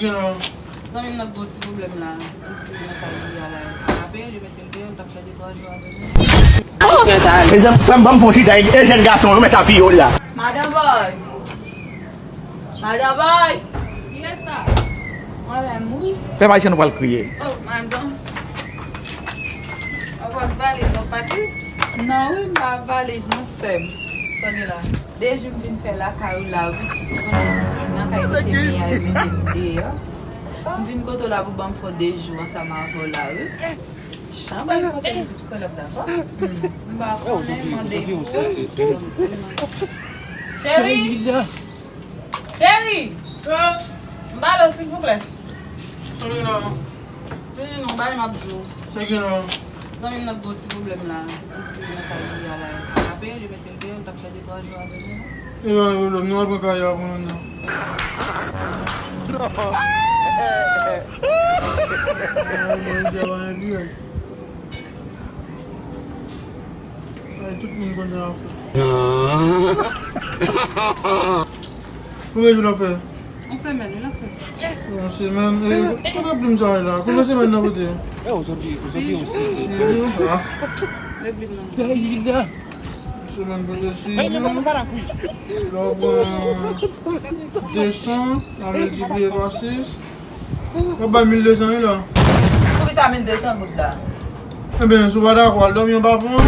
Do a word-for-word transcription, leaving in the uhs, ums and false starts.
Zanmi m nan gen yon ti pwoblèm la. Yon ti nan kay li a la. Apre, li mete l deyò, l t ap fè de twa jou avè nou. Mezanmi, frè m, ban m fon chita, e jèn gason, yo mèt apiye w la. Madan Boy! Madan Boy! Kiyès sa? Mwen menm, wi. Pèp ayisyen nou pral kriye. Oh, madan. Ou pa valiz, ou pati? Non, wi, m pa valiz, non, sè m. Sa gen la? De jou m vin fè lakay ou la, wi, ti tou konnen nan kay kote m ye a, yo mete m deyò. M vin kote w la pou ban m fè de jou ansanm avè w la, wi. Jan bay foto m di tou konnen l ap dakò. M pa konnen, mande pou. Cheri! Cheri! M pale w, silvouplè. Sa gen la? Tande non, bay m ap di w. Sa gen la? Zanmi m nan gen yon ti pwoblèm la. Yon ti nan kay li a la. Apre, li mete l deyò, l t ap fè de twa jou avè nou. E pa gen pwoblèm, nou al pran kay la pou nou nan. Ay, tout moun konn sa ap fè. Konbyen jou l ap fè? Yon semèn, wi, l ap fè. Yon semèn? E, kote plim sa ye la? Konbyen semèn nan pote? Si jou. Si jou? Ah. Lè plim nan. Yon semèn pote si jou. Lè w pran de san, w ap miltipliye pa sis. W ap bay mil de san wi la. Poukisa mil de san goud la? Ebyen, si w pa dakò, al dòmi anba pon an.